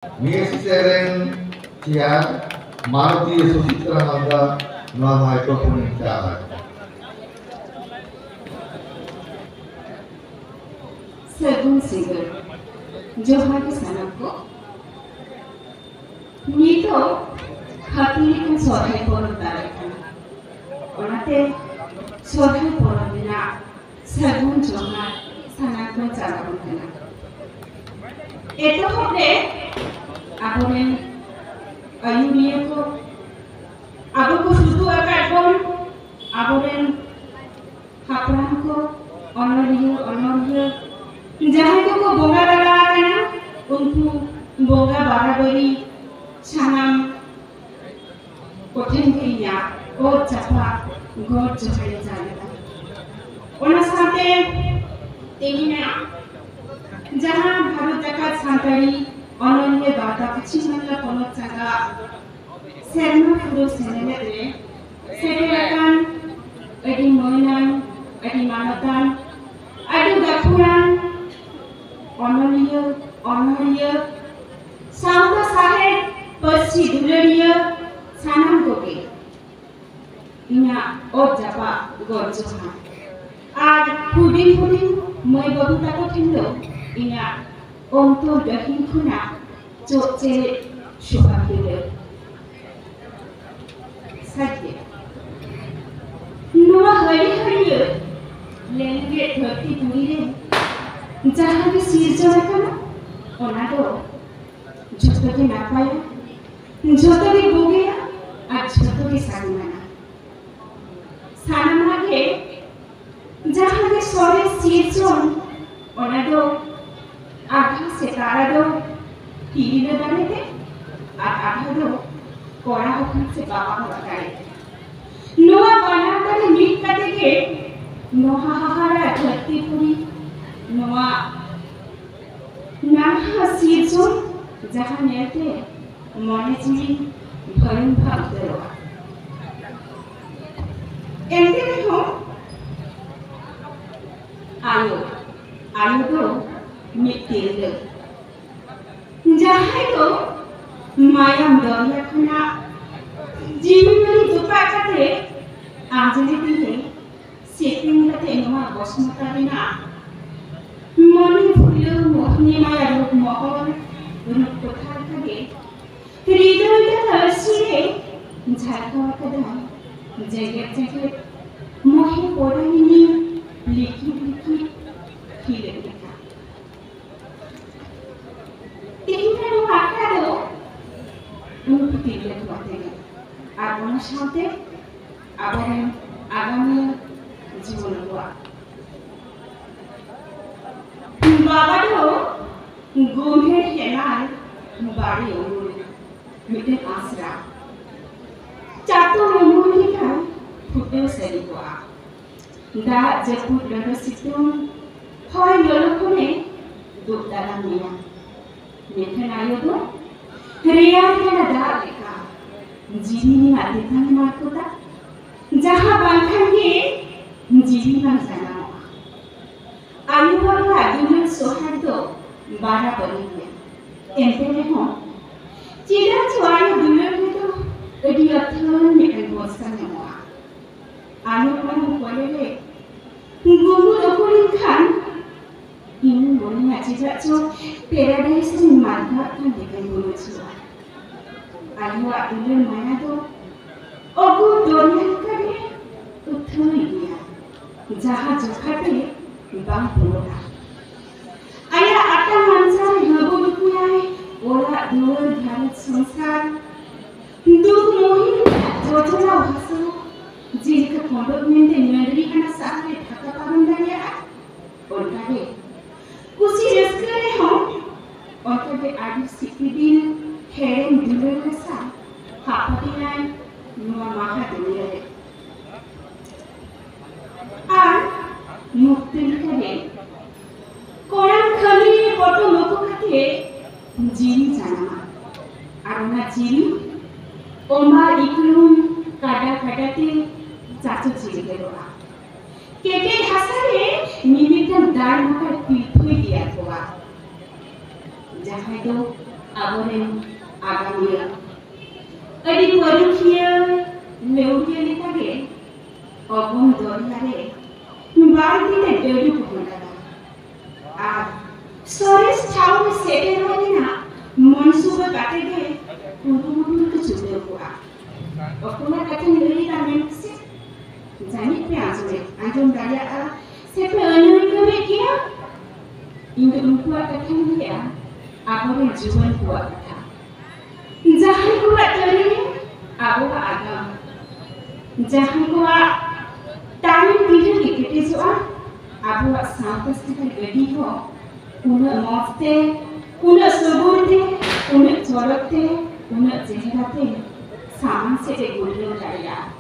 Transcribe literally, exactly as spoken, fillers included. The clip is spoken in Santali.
ᱱᱤᱭᱟᱹ ᱥᱮᱨᱮᱧ ᱪᱮᱭᱟᱨ ᱢᱟᱱᱚᱛᱤᱭᱟᱹ ᱥᱩᱪᱤᱛᱨᱟ ᱦᱟᱸᱥᱫᱟ, ᱱᱚᱣᱟ ᱢᱟᱭᱠᱨᱳᱯᱷᱳᱱ ᱤᱧ ᱪᱟᱞ ᱟᱠᱟᱫᱟ᱾ ᱥᱟᱹᱜᱩᱱ ᱥᱤᱸᱜᱟᱹᱲ᱾ ᱡᱚᱦᱟᱨ ᱜᱮ ᱥᱟᱱᱟᱢ ᱠᱚ᱾ ᱱᱤᱛᱚᱜ ᱦᱟᱹᱛᱤ ᱞᱮᱠᱟᱱ ᱥᱚᱨᱦᱟᱭ ᱯᱚᱨᱚᱵᱽ ᱫᱟᱨᱟᱭ ᱠᱟᱱᱟ᱾ ᱚᱱᱟᱛᱮ ᱥᱚᱨᱦᱟᱭ ᱯᱚᱨᱚᱵᱽ ᱨᱮᱱᱟᱜ ᱥᱟᱹᱜᱩᱱ ᱡᱚᱦᱟᱨ ᱥᱟᱱᱟᱢ ᱠᱚ ᱪᱟᱞ ᱟᱵᱚᱱ ᱠᱟᱱᱟ᱾ ᱮᱛᱚᱦᱚᱵ ᱨᱮ ᱟᱵᱚᱨᱮᱱ ᱟᱹᱭᱩᱨᱤᱭᱟᱹ ᱠᱚ, ᱟᱵᱚ ᱠᱚ ᱥᱩᱛᱩᱜ ᱟᱠᱟᱫ ᱵᱚᱱ, ᱟᱵᱚᱨᱮᱱ ᱦᱟᱯᱲᱟᱢ ᱠᱚ, ᱚᱱᱚᱞᱤᱭᱟᱹ, ᱚᱱᱚᱞᱤᱭᱟᱹ, ᱡᱟᱦᱟᱸᱭ ᱠᱚᱠᱚ ᱵᱚᱸᱜᱟ ᱛᱟᱞᱟ ᱟᱠᱟᱱᱟ, ᱩᱱᱠᱩ ᱵᱚᱸᱜᱟ ᱵᱟᱨᱟᱵᱟᱹᱨᱤ ᱥᱟᱱᱟᱢ ᱠᱚᱴᱷᱮᱱ ᱜᱮ ᱤᱧᱟᱹᱜ ᱚᱛ ᱡᱟᱯᱟᱜ ᱜᱚᱰ ᱡᱚᱦᱟᱨ ᱤᱧ ᱪᱟᱞ ᱮᱫᱟ᱾ ᱚᱱᱟ ᱥᱟᱶᱛᱮ ᱛᱮᱦᱮᱧᱟᱜ ᱡᱟᱦᱟᱸ ᱵᱷᱟᱨᱚᱛ ᱡᱟᱠᱟᱛ ᱥᱟᱱᱛᱟᱲᱤ ᱚᱱᱚᱞᱤᱭᱟᱹ ᱜᱟᱶᱛᱟ ᱯᱚᱪᱷᱤᱢ ᱵᱟᱝᱞᱟ ᱯᱚᱱᱚᱛ ᱥᱟᱸᱜᱟ ᱥᱮᱨᱢᱟ ᱯᱩᱨᱟᱹᱣ ᱥᱮᱱᱮᱞᱮᱫ ᱨᱮ ᱥᱮᱴᱮᱨ ᱟᱠᱟᱱ ᱟᱹᱰᱤ ᱢᱟᱹᱱᱟᱱ, ᱟᱹᱰᱤ ᱢᱟᱱᱚᱛᱟᱱ, ᱟᱹᱰᱤ ᱜᱟᱹᱠᱷᱩᱲᱟᱱ ᱚᱱᱚᱞᱤᱭᱟᱹ, ᱚᱱᱚᱞᱤᱭᱟᱹ, ᱥᱟᱶᱛᱟ ᱥᱟᱶᱦᱮᱫ, ᱯᱟᱹᱨᱥᱤ ᱫᱩᱞᱟᱹᱲᱤᱭᱟᱹ ᱥᱟᱱᱟᱢ ᱠᱚᱜᱮ ᱤᱧᱟᱹᱜ ᱚᱛ ᱡᱟᱯᱟᱜ ᱜᱚᱰ ᱡᱚᱦᱟᱨ᱾ ᱟᱨ ᱦᱩᱰᱤᱧ ᱦᱩᱰᱤᱧ ᱢᱟᱹᱭ ᱵᱟᱹᱵᱩ ᱛᱟᱠᱚ ᱴᱷᱮᱱ ᱫᱚ ᱤᱧᱟᱹᱜ ᱚᱱᱛᱚᱨ ᱜᱟᱹᱦᱤᱨ ᱠᱷᱚᱱᱟᱜ ᱪᱚᱜ ᱪᱮᱨᱮᱡ ᱥᱚᱵᱷᱟ ᱠᱷᱤᱞᱟᱹ᱾ ᱥᱟᱹᱨᱤᱜᱮ, ᱱᱚᱣᱟ ᱦᱟᱹᱨᱤ ᱦᱟᱹᱨᱭᱟᱹᱲ ᱞᱮᱸᱜᱮᱫ ᱫᱷᱟᱹᱨᱛᱤ ᱯᱩᱨᱤ ᱨᱮ ᱡᱟᱦᱟᱸ ᱜᱮ ᱥᱤᱨᱡᱚᱱ ᱟᱠᱟᱱᱟ, ᱚᱱᱟ ᱫᱚ ᱡᱷᱚᱛᱚ ᱜᱮ ᱱᱟᱯᱟᱭᱟ, ᱡᱷᱚᱛᱚ ᱜᱮ ᱵᱩᱜᱤᱭᱟ ᱟᱨ ᱡᱷᱚᱛᱚ ᱜᱮ ᱥᱟᱹᱜᱩᱱᱟᱱᱟ᱾ ᱥᱟᱱᱟᱢᱟᱜ ᱜᱮ ᱡᱟᱦᱟᱸ ᱜᱮ ᱥᱚᱨᱮᱥ ᱥᱤᱨᱡᱚᱱ, ᱚᱱᱟ ᱫᱚ ᱟᱫᱷᱟ ᱥᱮ ᱛᱟᱨᱟ ᱫᱚ ᱛᱤᱨᱞᱟᱹ ᱫᱟᱲᱮ ᱛᱮ ᱟᱨ ᱟᱫᱷᱟ ᱫᱚ ᱠᱚᱲᱟ ᱦᱚᱯᱚᱱ ᱥᱮ ᱵᱟᱵᱟ ᱦᱚᱲᱟᱜ ᱫᱟᱲᱮ ᱛᱮ᱾ ᱱᱚᱣᱟ ᱵᱟᱱᱟᱨ ᱫᱟᱲᱮ ᱢᱤᱫ ᱠᱟᱛᱮ ᱜᱮ ᱱᱚᱣᱟ ᱦᱟᱦᱟᱲᱟ ᱫᱷᱟᱹᱨᱛᱤ ᱯᱩᱨᱤ, ᱱᱚᱣᱟ ᱱᱟᱱᱦᱟ ᱥᱤᱨᱡᱚᱱ ᱡᱟᱦᱟᱸ ᱧᱮᱞᱛᱮ ᱢᱚᱱᱮ ᱡᱤᱣᱤ ᱵᱷᱟᱹᱲᱩᱢᱵᱷᱟᱜ ᱩᱛᱟᱹᱨᱚᱜᱼᱟ᱾ ᱮᱱᱛᱮ ᱨᱮᱦᱚᱸ ᱟᱭᱳ, ᱟᱭᱳ ᱫᱚ ᱢᱤᱫ ᱛᱤᱨᱞᱟᱹ᱾ ᱡᱟᱦᱟᱸᱭ ᱫᱚ ᱢᱟᱭᱟᱢ ᱫᱚᱨᱭᱟ ᱠᱷᱚᱱᱟᱜ ᱡᱤᱣᱤ ᱵᱟᱹᱲᱤᱡ ᱛᱚᱯᱟᱜ ᱠᱟᱛᱮ ᱟᱸᱡᱽᱞᱮ ᱛᱤᱨᱮ ᱥᱮᱯᱮᱧ ᱠᱟᱛᱮ ᱱᱚᱣᱟ ᱵᱚᱥᱢᱚᱛᱟ ᱨᱮᱱᱟᱜ ᱢᱚᱱᱮ ᱵᱷᱩᱞᱟᱹᱣ ᱢᱳᱦᱱᱤ ᱢᱟᱭᱟ ᱨᱩᱯ ᱢᱚᱦᱚᱨ ᱨᱩᱯ ᱠᱚᱛᱷᱟ ᱞᱮᱠᱟᱜᱮ ᱦᱨᱤᱫᱚᱭ ᱛᱟᱞᱟ ᱟᱹᱨᱥᱤ ᱨᱮ ᱡᱷᱟᱞᱠᱟᱣ ᱟᱠᱟᱫᱟᱭ ᱡᱮᱜᱮᱫ ᱡᱮᱜᱮᱫ ᱢᱚᱦᱮ ᱯᱚᱨᱟᱭᱤᱱᱤ ᱞᱤᱠᱷᱤᱛ ᱞᱤᱠᱷᱤᱛ ᱠᱷᱤᱞᱟᱹᱜ ᱞᱮᱠᱟ᱾ ᱛᱮᱦᱮᱧ ᱱᱚᱣᱟ ᱟᱠᱷᱲᱟ ᱫᱚ ᱩᱱᱠᱩ ᱛᱤᱨᱞᱟᱹ ᱠᱚᱣᱟᱜ ᱛᱮᱜᱮ ᱟᱨ ᱚᱱᱟ ᱥᱟᱶᱛᱮ ᱟᱵᱚᱨᱮᱱ ᱟᱜᱟᱢᱤᱭᱟᱹ ᱡᱩᱣᱟᱹᱱ ᱠᱚᱣᱟᱜ᱾ ᱵᱟᱵᱟ ᱫᱚ ᱜᱳᱢᱦᱮᱲ ᱦᱮᱢᱟᱞ ᱵᱟᱲᱮ ᱩᱢᱩᱞ ᱢᱤᱫᱴᱮᱱ ᱟᱥᱨᱟ᱾ ᱪᱟᱛᱚᱢ ᱩᱢᱩᱞ ᱞᱮᱠᱟ ᱯᱷᱩᱴᱟᱹᱣ ᱥᱟᱹᱨᱤ ᱠᱚᱜᱼᱟ᱾ ᱫᱟᱜ ᱡᱟᱹᱯᱩᱫ ᱞᱚᱞᱚ ᱥᱤᱛᱩᱝ ᱦᱚᱭ ᱞᱚᱞᱚ ᱠᱷᱚᱱᱮ ᱫᱩᱜ ᱫᱟᱨᱟᱢ ᱢᱮᱭᱟ᱾ ᱢᱮᱱᱠᱷᱟᱱ ᱟᱭᱳ ᱫᱚ ᱨᱮᱭᱟᱲ ᱜᱟᱰᱟ ᱫᱟᱜ ᱞᱮᱠᱟ ᱡᱤᱣᱤ ᱨᱮᱱᱟᱜ ᱛᱮᱛᱟᱝ ᱢᱟᱨᱠᱚᱛᱟ, ᱡᱟᱦᱟᱸ ᱵᱟᱝᱠᱷᱟᱱ ᱜᱮ ᱡᱤᱣᱤ ᱵᱟᱝ ᱡᱟᱱᱟᱢᱚᱜᱼᱟ᱾ ᱟᱭᱳ ᱵᱟᱵᱟᱣᱟᱜ ᱫᱩᱞᱟᱹᱲ ᱥᱚᱦᱟᱜ ᱫᱚ ᱵᱟᱨᱟᱵᱟᱹᱨᱤ ᱜᱮᱭᱟ᱾ ᱮᱱᱛᱮ ᱨᱮᱦᱚᱸ ᱪᱮᱫᱟᱜ ᱪᱚ ᱟᱭᱳ ᱫᱩᱞᱟᱹᱲ ᱨᱮᱫᱚ ᱟᱹᱰᱤ ᱟᱹᱛᱷᱟᱹᱱ ᱢᱤᱫᱴᱟᱝ ᱵᱷᱚᱨᱥᱟ ᱧᱟᱢᱚᱜᱼᱟ᱾ ᱟᱭᱳ ᱠᱚᱲᱟᱢ ᱠᱚᱞᱮ ᱨᱮ ᱜᱩᱢᱩᱨ ᱚᱠᱚᱨᱤᱧ ᱠᱷᱟᱱ ᱤᱧ ᱢᱚᱱᱮᱭᱟ ᱪᱮᱫᱟᱜ ᱪᱚ ᱯᱮᱨᱟᱰᱟᱭᱤᱥ ᱨᱤᱧ ᱢᱟᱨᱠᱟᱜ ᱠᱟᱱ ᱞᱮᱠᱟᱧ ᱵᱩᱡᱷᱟᱹᱣᱟ᱾ ᱟᱭᱳᱣᱟᱜ ᱫᱩᱞᱟᱹᱲ ᱢᱟᱭᱟ ᱫᱚ ᱚᱜᱩᱨ ᱫᱚᱨᱭᱟ ᱞᱮᱠᱟᱜᱮ ᱟᱹᱛᱷᱟᱹᱲᱤ ᱜᱮᱭᱟ, ᱡᱟᱦᱟᱸ ᱡᱚᱠᱷᱟᱛᱮ ᱵᱟᱝ ᱯᱩᱨᱟᱹᱜᱼᱟ᱾ ᱟᱭᱟᱜ ᱟᱛᱟᱝ ᱟᱧᱪᱟᱨ ᱨᱮ ᱦᱟᱹᱵᱩ ᱰᱩᱠᱩᱭᱟᱭ ᱚᱲᱟᱜ ᱫᱩᱣᱟᱹᱨ ᱜᱷᱟᱨᱚᱸᱡᱽ ᱥᱚᱝᱥᱟᱨ᱾ ᱫᱩᱠ ᱢᱩᱦᱤᱢ ᱨᱮᱭᱟᱜ ᱡᱚᱡᱚᱢ ᱦᱟᱹᱥᱩ ᱡᱮᱞᱮᱠᱟ ᱠᱚᱸᱰᱚᱞ ᱢᱮᱱᱛᱮ ᱧᱟᱹᱰᱨᱤ ᱠᱟᱱᱟ ᱥᱟᱦᱟᱨ ᱨᱮ ᱰᱷᱟᱠᱟ ᱯᱟᱨᱚᱢ ᱫᱟᱲᱮᱭᱟᱜᱼᱟ, ᱚᱱᱠᱟᱜᱮ ᱠᱩᱥᱤ ᱨᱟᱹᱥᱠᱟᱹ ᱨᱮᱦᱚᱸ ᱚᱱᱠᱟᱜᱮ ᱟᱹᱰᱤ ᱥᱤᱯᱤᱵᱤᱞ ᱦᱮᱲᱮᱢ ᱫᱩᱞᱟᱹᱲ ᱢᱮᱥᱟ ᱦᱟᱯᱟᱴᱤᱧᱟᱭ ᱱᱚᱣᱟ ᱢᱟᱦᱟ ᱫᱩᱱᱤᱭᱟᱹ ᱨᱮ᱾ ᱟᱨ ᱢᱩᱠᱛᱤ ᱞᱮᱠᱟᱜᱮ ᱠᱚᱲᱟᱢ ᱠᱷᱟᱹᱢᱤ ᱨᱮ ᱯᱚᱴᱚᱢ ᱩᱠᱩ ᱠᱟᱛᱮ ᱡᱤᱣᱤ ᱡᱟᱱᱟᱢᱟ᱾ ᱟᱨ ᱚᱱᱟ ᱡᱤᱣᱤ ᱚᱢᱵᱟ ᱤᱠᱲᱩᱢ ᱠᱟᱰᱟ ᱠᱟᱰᱟ ᱛᱮ ᱪᱟᱪᱚ ᱪᱤᱨᱜᱟᱹᱞᱚᱜᱼᱟ᱾ ᱠᱮᱴᱮᱡ ᱦᱟᱥᱟ ᱨᱮ ᱢᱤᱢᱤᱫᱴᱟᱝ ᱫᱟᱨᱮ ᱱᱚᱝᱠᱟ ᱯᱤᱞᱯᱷᱟᱹᱭ ᱜᱮᱭᱟ ᱠᱚᱣᱟ᱾ ᱡᱟᱦᱟᱸᱭ ᱫᱚ ᱟᱵᱚᱨᱮᱱ ᱟᱜᱟᱢᱤᱭᱟᱹ᱾ ᱟᱹᱰᱤ ᱯᱟᱹᱨᱩᱠᱷᱤᱭᱟᱹ ᱞᱟᱹᱣᱲᱤᱭᱟᱹ ᱞᱮᱠᱟᱜᱮ ᱚᱜᱚᱢ ᱫᱚᱨᱭᱟ ᱨᱮ ᱵᱟᱹᱲᱛᱤ ᱛᱮ ᱰᱟᱹᱰᱩ ᱠᱚ ᱦᱚᱸ ᱞᱟᱜᱟ ᱟᱨ ᱥᱚᱨᱮᱥ ᱴᱷᱟᱶ ᱨᱮ ᱥᱮᱴᱮᱨᱚᱜ ᱨᱮᱱᱟᱜ ᱢᱚᱱᱥᱩᱵᱟ ᱠᱟᱛᱮ ᱜᱮ ᱠᱩᱨᱩᱢᱩᱴᱩ ᱨᱮᱠᱚ ᱪᱷᱩᱴᱟᱹᱣ ᱠᱚᱜᱼᱟ᱾ ᱚᱠᱚᱭᱟᱜ ᱠᱟᱛᱷᱟᱧ ᱞᱟᱹᱭ ᱮᱫᱟ ᱢᱮᱱ ᱯᱮᱥᱮ? ᱡᱟᱹᱱᱤᱡ ᱯᱮ ᱟᱸᱡᱚᱢᱮᱫ, ᱟᱸᱡᱚᱢ ᱫᱟᱲᱮᱭᱟᱜᱼᱟ ᱥᱮ ᱯᱮ ᱟᱹᱱᱟᱹᱭᱠᱟᱹᱣᱮᱫ ᱜᱮᱭᱟ᱾ ᱤᱧ ᱫᱚ ᱩᱱᱠᱩᱣᱟᱜ ᱠᱟᱛᱷᱟᱧ ᱞᱟᱹᱭᱟ, ᱟᱵᱚᱨᱮᱱ ᱡᱩᱣᱟᱹᱱ ᱠᱚᱣᱟᱜ ᱠᱟᱛᱷᱟ᱾ ᱡᱟᱦᱟᱸᱭ ᱠᱚᱣᱟᱜ ᱛᱟᱹᱨᱤ ᱨᱮ ᱟᱵᱚᱣᱟᱜ ᱟᱜᱟᱢ, ᱡᱟᱦᱟᱸᱭ ᱠᱚᱣᱟᱜ ᱛᱟᱭᱚᱢ ᱯᱤᱲᱦᱤ ᱜᱮ ᱠᱮᱴᱮᱡᱚᱜᱼᱟ, ᱟᱵᱚᱣᱟᱜ ᱥᱟᱶᱛᱟ ᱥᱮᱫ ᱜᱟᱹᱰᱤ ᱦᱚᱸ ᱩᱱᱟᱹᱜ ᱢᱚᱡᱽ ᱛᱮ, ᱩᱱᱟᱹᱜ ᱥᱟᱹᱜᱩᱱ ᱛᱮ, ᱩᱱᱟᱹᱜ ᱪᱚᱨᱚᱠ ᱛᱮ, ᱩᱱᱟᱹᱜ ᱪᱮᱦᱨᱟ ᱛᱮ ᱥᱟᱢᱟᱝ ᱥᱮᱫ ᱮ ᱜᱩᱨᱞᱟᱹᱣ ᱫᱟᱲᱮᱭᱟᱜᱼᱟ᱾